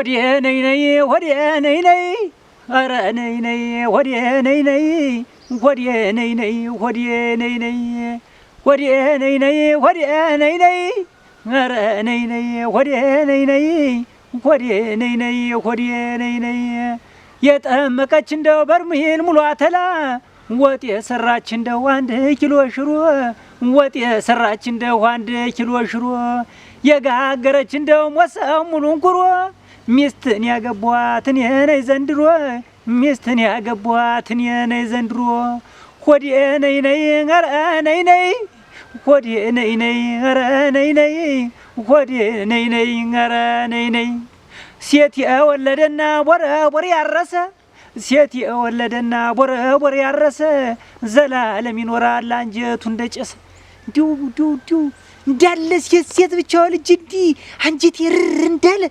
ሆዴ ነይ ነይ ሆዴ ነይ ነይ ኧረ ነይ ነይ ሆዴ ነይ ነይ ሆዴ ነይ ነይ ሆዴ ነይ ነይ ሆዴ ነይ ነይ ሆዴ ነይ ነይ ኧረ ነይ ነይ ሆዴ ነይ ነይ ሆዴ ነይ ነይ ሆዴ ነይ ነይ የጠመቀች እንደው በርሜል ሙሉ አተላ ወጥ የሰራች እንደው 1 ኪሎ ሽሮ ወጥ የሰራች እንደው 1 ኪሎ ሽሮ የጋገረች እንደው ሞሰብ ሙሉ እንኩሮ ሚስትን ያገቧት እኔ ነኝ ዘንድሮ ሚስትን ያገቧት እኔ ነኝ ዘንድሮ ሆዴ ነይ ነይ ኧረ ነይ ነይ ሆዴ ነይ ነይ ኧረ ነይ ነይ ሆዴ ነይ ነይ ኧረ ነይ ነይ ሴት የወለደና ቦረ ቦር ያረሰ ሴት የወለደና ቦረ ቦር ያረሰ ዘላለም ይኖራል አንጀቱ እንደጨሰ። እንዲሁ እንዲሁ እንዲሁ እንዳለ ሴት ሴት ብቻ ወልጅ እንዲህ አንጀቴ ርር እንዳለ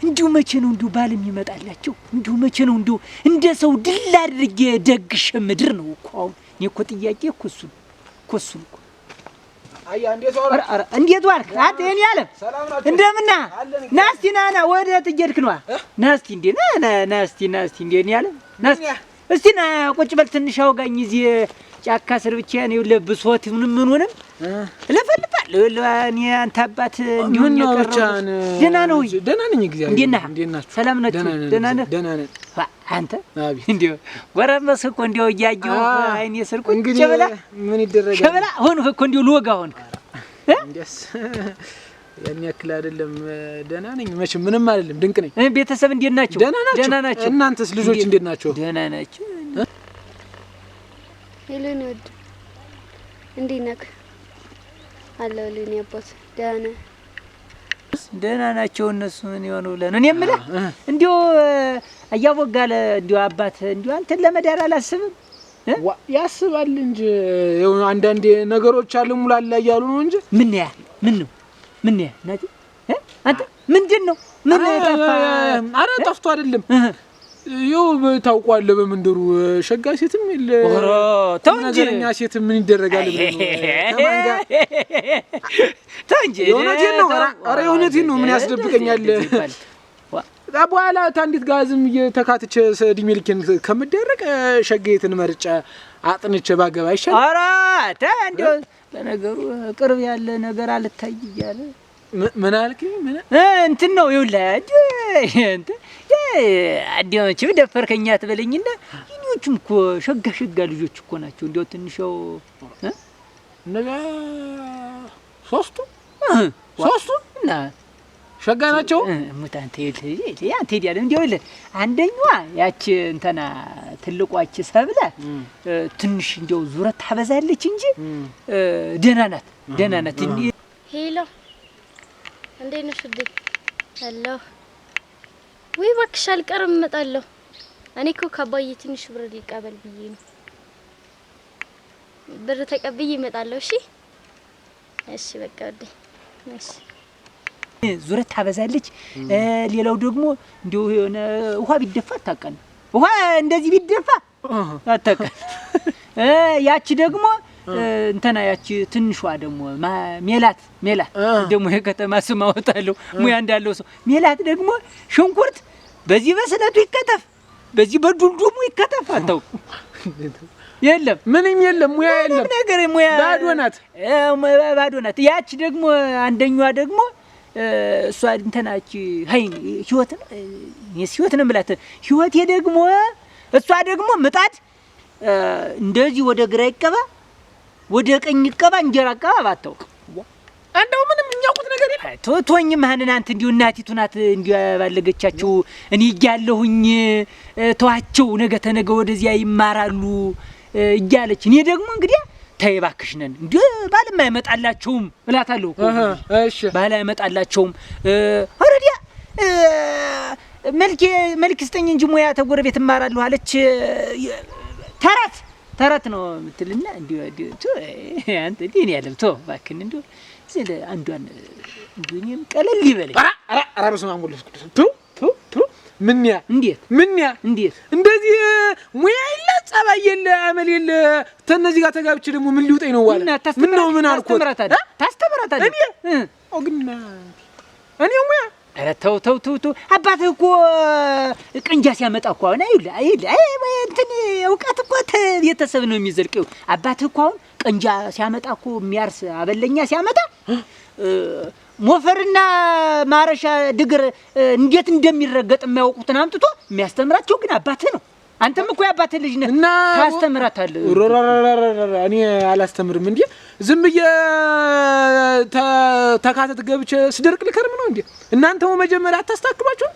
እንዲሁ መቼ ነው እንዲሁ ባል የሚመጣላቸው? እንዲሁ መቼ ነው እንዲሁ እንደ ሰው ድል አድርጌ ደግሼ ምድር ነው እኮ አሁን እኔ እኮ ጥያቄ እኮ እሱ ነው እኮ እሱ ነው እኮ። አያ እንዴት ዋልክ? ኧረ እንዴት ዋልክ? አንተ የኔ ዓለም ሰላም ናችሁ? እንደምን ነህ? አለን። ና እስቲ ና ና፣ ወደ እየሄድክ ነዋ? ና እስቲ እንዴ ና ና ና እስቲ ና እስቲ እንዴ የኔ ዓለም ና እስቲ እስቲ ና ቁጭ በል ትንሽ አውጋኝ። እዚህ ጫካ ስር ብቻዬን ይኸውልህ ብሶት ምንም ምኑንም እለፈልፋለሁ። ይኸውልህ እኔ አንተ አባት እንዲሁ ምን ነው የቀረው ብቻህን? ደህና ነው ወይ? ደህና ነኝ እግዚአብሔር። እንዴት ነህ? እንዴት ናችሁ? ሰላም ናችሁ? ደህና ነን፣ ደህና ነህ? ደህና ነን። አንተ አቤት። እንዲሁ ጎረመስክ እኮ እንዲያው እያየሁህ አይኔ ስር ቁጭ እንግዲህ ብለህ ምን ይደረጋል? ሸበላ ሆንህ እኮ እንዲሁ ልወጋ ሆንክ። እንዲያስ ያን ያክል አይደለም። ደህና ነኝ መቼም ምንም አይደለም። ድንቅ ነኝ። ቤተሰብ እንዴት ናቸው? ደህና ናቸው። ደህና ናቸው። እናንተስ ልጆች እንዴት ናቸው? ደህና ናቸው። Hello የኔ ውድ እንዴት ነህ? አለሁልህ የኔ አባት ደህና ነህ? ደህና ናቸው እነሱ ምን ይሆኑ ብለህ ነው? እኔ የምልህ እንዲሁ እያቦጋለ እንዲሁ አባት እንዲሁ አንተን ለመዳር አላስብም? ዋ ያስባል እንጂ ይኸው አንዳንዴ ነገሮች አለ ሙላላ እያሉ ነው እንጂ። ምን ያ ምን ነው ምን ያ እናቴ አንተ ምንድን ነው ምን ጠፋ? አረ ጠፍቶ አይደለም። ይኸው ታውቋለህ፣ በመንደሩ ሸጋ ሴትም የለ ኧረ ተው እንጂ። ነገረኛ ሴትም ምን ይደረጋል ብለህ ነው? ከማን ጋር ተው እንጂ። የእውነቴን ነው። ኧረ የእውነቴን ነው። ምን ያስደብቀኛል? በኋላ ታንዲት ጋር ዝም እየተካትቼ እድሜ ልኬን ከምደረቅ ሸጋዬትን መርጬ አጥንቼ ባገባ ይሻላል። ኧረ ተው እንዲያው ለነገሩ ቅርብ ያለ ነገር አልታይ እያለ ምን አልከኝ? ምን እንትን ነው ይኸውልህ፣ እንትን እንዲያው መቼም ደፈርከኛ አትበለኝና የእኔዎቹም እኮ ሸጋ ሸጋ ልጆች እኮ ናቸው። እንዲያው ትንሽ ያው እነዚያ ሶስቱ ሶስቱ እና ሸጋ ናቸው። ሙት አንተ ይኸውልህ አንተ ሄድ እንዲያው ይኸውልህ አንደኛዋ ያቺ እንትና ትልቋች ሰብለ ትንሽ እንዲያው ዙረት ታበዛለች እንጂ ደህና ናት፣ ደህና ናት። Hello እንዴት ነሽ ውዴ? አለሁ። ውይ እባክሽ አልቀርም እመጣለሁ። እኔ እኮ ከአባዬ ትንሽ ብር ሊቀበል ብዬ ነው። ብር ተቀብዬ እመጣለሁ። እሺ እሺ፣ በቃ ውዴ። እሺ ዙረት ታበዛለች። ሌላው ደግሞ እንዲያው የሆነ ውሃ ቢደፋ አታውቅም። ውሃ እንደዚህ ቢደፋ አታውቅም። ያቺ ደግሞ እንትና ያቺ ትንሿ ደግሞ ሜላት ሜላት ደግሞ የከተማ ስም አወጣለሁ ሙያ እንዳለው ሰው ሜላት ደግሞ ሽንኩርት በዚህ በስለቱ ይከተፍ በዚህ በዱልዱሙ ይከተፍ አታውቅም። የለም ምንም የለም፣ ሙያ የለም። ምንም ነገር ሙያ ባዶ ናት። ባዶ ናት። ያቺ ደግሞ አንደኛዋ ደግሞ እሷ እንትናች ሀይ ህይወት እኔስ ህይወት ነው የምላት። ህይወቴ ደግሞ እሷ ደግሞ ምጣድ እንደዚህ ወደ ግራ ይቀባ ወደ ቀኝ ይቀባ እንጀራ አቀባብ አታውቅም። እንደው ምንም የሚያውቁት ነገር የለም። ቶኝ ማንን አንተ እንዲሁ እናቲቱ ናት እንዲሁ ያባለገቻቸው። እኔ እያለሁኝ ተዋቸው ነገ ተነገ ወደዚያ ይማራሉ እያለች እኔ ደግሞ እንግዲህ ተይ እባክሽ ነን እንዲሁ ባልም አይመጣላቸውም እላታለሁ እኮ። እሺ ባል አይመጣላቸውም። ኦልሬዲ መልኬ መልክ ስጠኝ እንጂ ሙያ ተጎረቤት እማራለሁ አለች። ተረት ተረት ነው የምትልና እንዲሁ እንዲሁ አንተ እንዲህ እኔ ያለም ተው እባክህን እንዲሁ ስለ አንዷን እንዲሁ እኔም ቀለል ይበለኝ። ኧረ ኧረ ኧረ በስመ አብ ወወልድ ወመንፈስ ቅዱስ ቱ ቱ ቱ ምን ያ እንዴት ምን ያ እንዴት እንደዚህ ሙያ የለ ጸባይ የለ አመል የለ ተነዚህ ጋር ተጋብቼ ደግሞ ምን ሊውጠኝ ነው? ዋለ እና ምን ነው ምን አልኩት? ታስተምራታለህ ታስተምራታለህ እኔ ኦግና እኔ ሙያ ኧረ ተው ተው ተው ተው። አባትህ እኮ ቅንጃ ሲያመጣ እኮ አሁን አይውልህ አይውልህ አይ እንትን እውቀት እኮ ቤተሰብ ነው የሚዘልቀው። አባትህ እኮ አሁን ቅንጃ ሲያመጣ እኮ የሚያርስ አበለኛ ሲያመጣ ሞፈርና ማረሻ ድግር እንዴት እንደሚረገጥ የማያውቁትን አምጥቶ የሚያስተምራቸው ግን አባትህ ነው። አንተም እኮ የአባትህ ልጅ ነህ እና ታስተምራታለህ። እኔ አላስተምርም እንዴ? ዝም ብዬ ተካተት ገብቼ ስደርቅ ልከርም ነው እንዴ? እናንተው መጀመሪያ አታስተካክሏቸው።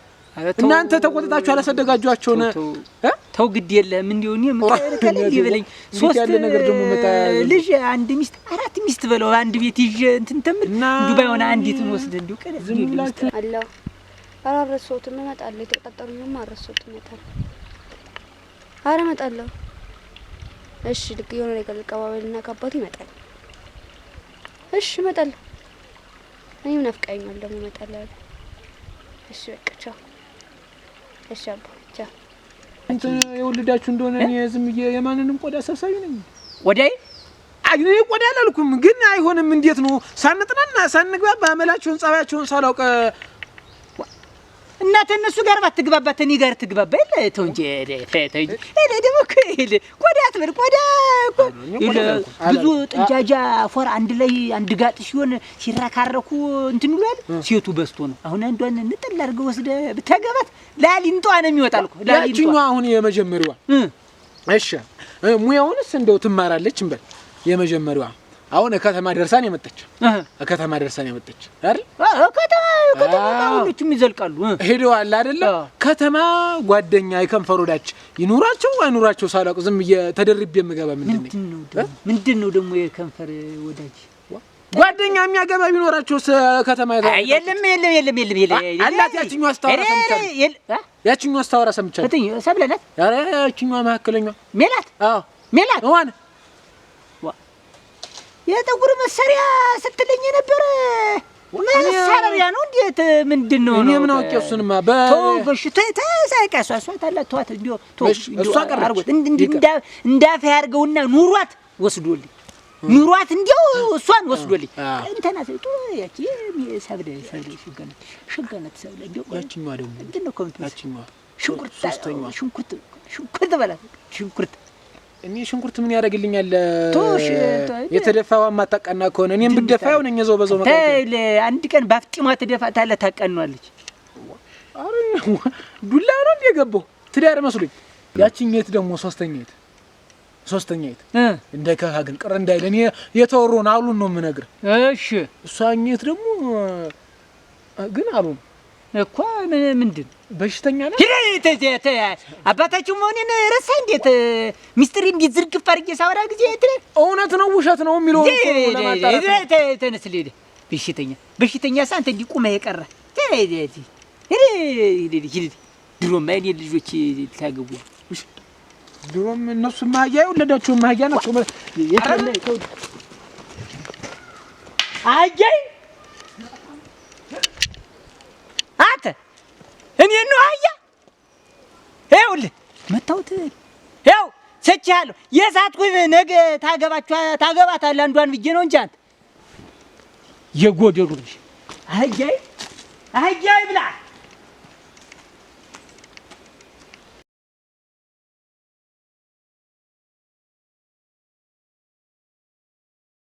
እናንተ ተቆጥታችሁ አላሰደጋችኋቸውን። ተው ግድ የለህም። እንዲሁ እኔ ቀለል ይበለኝ። ሶስት ነገር ደግሞ መጣ። ልጅ አንድ ሚስት አራት ሚስት በለው አንድ ቤት ይዤ እንትን ተምል እንዲሁ ባይሆን አንዲትን ወስደህ እንዲሁ ቀለል ዝም ብላችሁ አለሁ። ኧረ አልረሳሁትም፣ እመጣለሁ። የተቀጣጠሩኝማ አልረሳሁትም፣ እመጣለሁ። ኧረ እመጣለሁ። እሺ ልክ የሆነ ነገር ልቀባበልና ከአባቱ ይመጣል። እሺ እመጣለሁ። እኔም ናፍቀኸኛል ደግሞ እመጣለሁ አለ። እሺ በቃ ቻው። እሺ አባ ቻው። እንትን የወለዳችሁ እንደሆነ እኔ ዝም ብዬ የማንንም ቆዳ ሰብሳቢ ነኝ። ወዳይ አይ እኔ ቆዳ አላልኩም፣ ግን አይሆንም። እንዴት ነው ሳንጥናና ሳንግባባ አመላቸውን ጸባያቸውን ሳላውቅ እና ተነሱ ጋር ባትግባባ ተኔ ጋር ትግባባ የለ። ተው እንጂ ተው እንጂ። እኔ ደግሞ እኮ ይኸውልህ ቆዳ አትበል። ቆዳ እኮ ይኸውልህ ብዙ ጥንጃጃ ፎር አንድ ላይ አንድ ጋጥ ሲሆን ሲራካረኩ እንትን ይሏል። ሴቱ በዝቶ ነው። አሁን አንዷን ንጥል አድርገህ ወስደህ ብታገባት ላሊንጧ ነው የሚወጣል እኮ ላሊንጧ። ያችኛዋ አሁን የመጀመሪያዋ እሺ ሙያውንስ እንደው ትማራለች እንበል። የመጀመሪያዋ አሁን ከተማ ደርሳን የመጣች ከተማ ደርሳን የመጣች አይደል? ከተማ ከተማ ሁሎቹም ይዘልቃሉ። ሄደዋል አይደለ? ከተማ ጓደኛ የከንፈር ወዳጅ ይኑራቸው አይኑራቸው ሳላውቅ ዝም ብዬ ተደርቤ የምገባ ምንድን ነኝ? ምንድን ነው ደግሞ የከንፈር ወዳጅ ጓደኛ የሚያገባ ቢኖራቸው ከተማ የለም የለም የለም የለም የለም አላት። ያችኛዋ ስታወራ ሰምቻለሁ። ያችኛዋ ስታወራ ሰምቻለሁ። ሰብለ ናት። ኧረ ያችኛዋ መካከለኛዋ ሜላት። አዎ ሜላት ዋን የጠጉር መሰሪያ ስትለኝ የነበረ መሰሪያ ነው። እንዴት ምንድን ነው? እኔ ምን አውቄ እሱንማ ተው እሺ፣ ተሳይቃ እሷ እሷ ታላት ተዋት። እንዲሁ እሷ ቀረች እንዳፈ ያድርገውና ኑሯት ወስዶልኝ ኑሯት እንዲያው እሷን ወስዶልኝ እንትና ጥሩ ያቺ ሰብለ ሰብለ ሽገነት ሽገነት ሰብለ እንዲያው ያችኛዋ ደግሞ ምንድን ነው ከምትመስል ያችኛዋ ሽንኩርት ሽንኩርት ሽንኩርት በላት ሽንኩርት እኔ ሽንኩርት ምን ያደርግልኛል? የተደፋዋ ማታቀና ከሆነ እኔም ብደፋ ያው ነኝ እዛው በዛው መቃጠል። አንድ ቀን ባፍጢሟ ትደፋታለህ፣ ታቀኗለች። አረ ዱላ ነው እንደ የገባው ትዳር መስሎኝ። ያችኛይት ደግሞ ሶስተኛይት ሶስተኛይት እንደ ከፋ ግን ቅር እንዳይል እኔ የተወሮን አሉን ነው የምነግርህ። እሺ እሷኛይት ደግሞ ግን አሉን እኮ ምንድን በሽተኛ ናት። አባታችሁ መሆኔን ረሳህ? እንዴት ሚስጥር እንዴት ዝርግፍ አድርጌ ሳወራ ጊዜ እውነት ነው ውሸት ነው የሚለው ተነስልህ። በሽተኛ በሽተኛ ሳ አንተ እንዲህ ቁመህ የቀረህ ድሮማ የእኔን ልጆች ታገቡ ድሮም እነሱ ማህያ የወለዳቸው ማህያ ናቸው። አህያይ አንተ እኔን ነው አህያ? ይኸውልህ መታወት ይኸው ሰጥቼሃለሁ። የሳትኩህ ነገ ታገባታለህ አንዷን ብዬ ነው እንጂ አንተ የጎደሉ ልጅ አህያይ አህያይ ብላ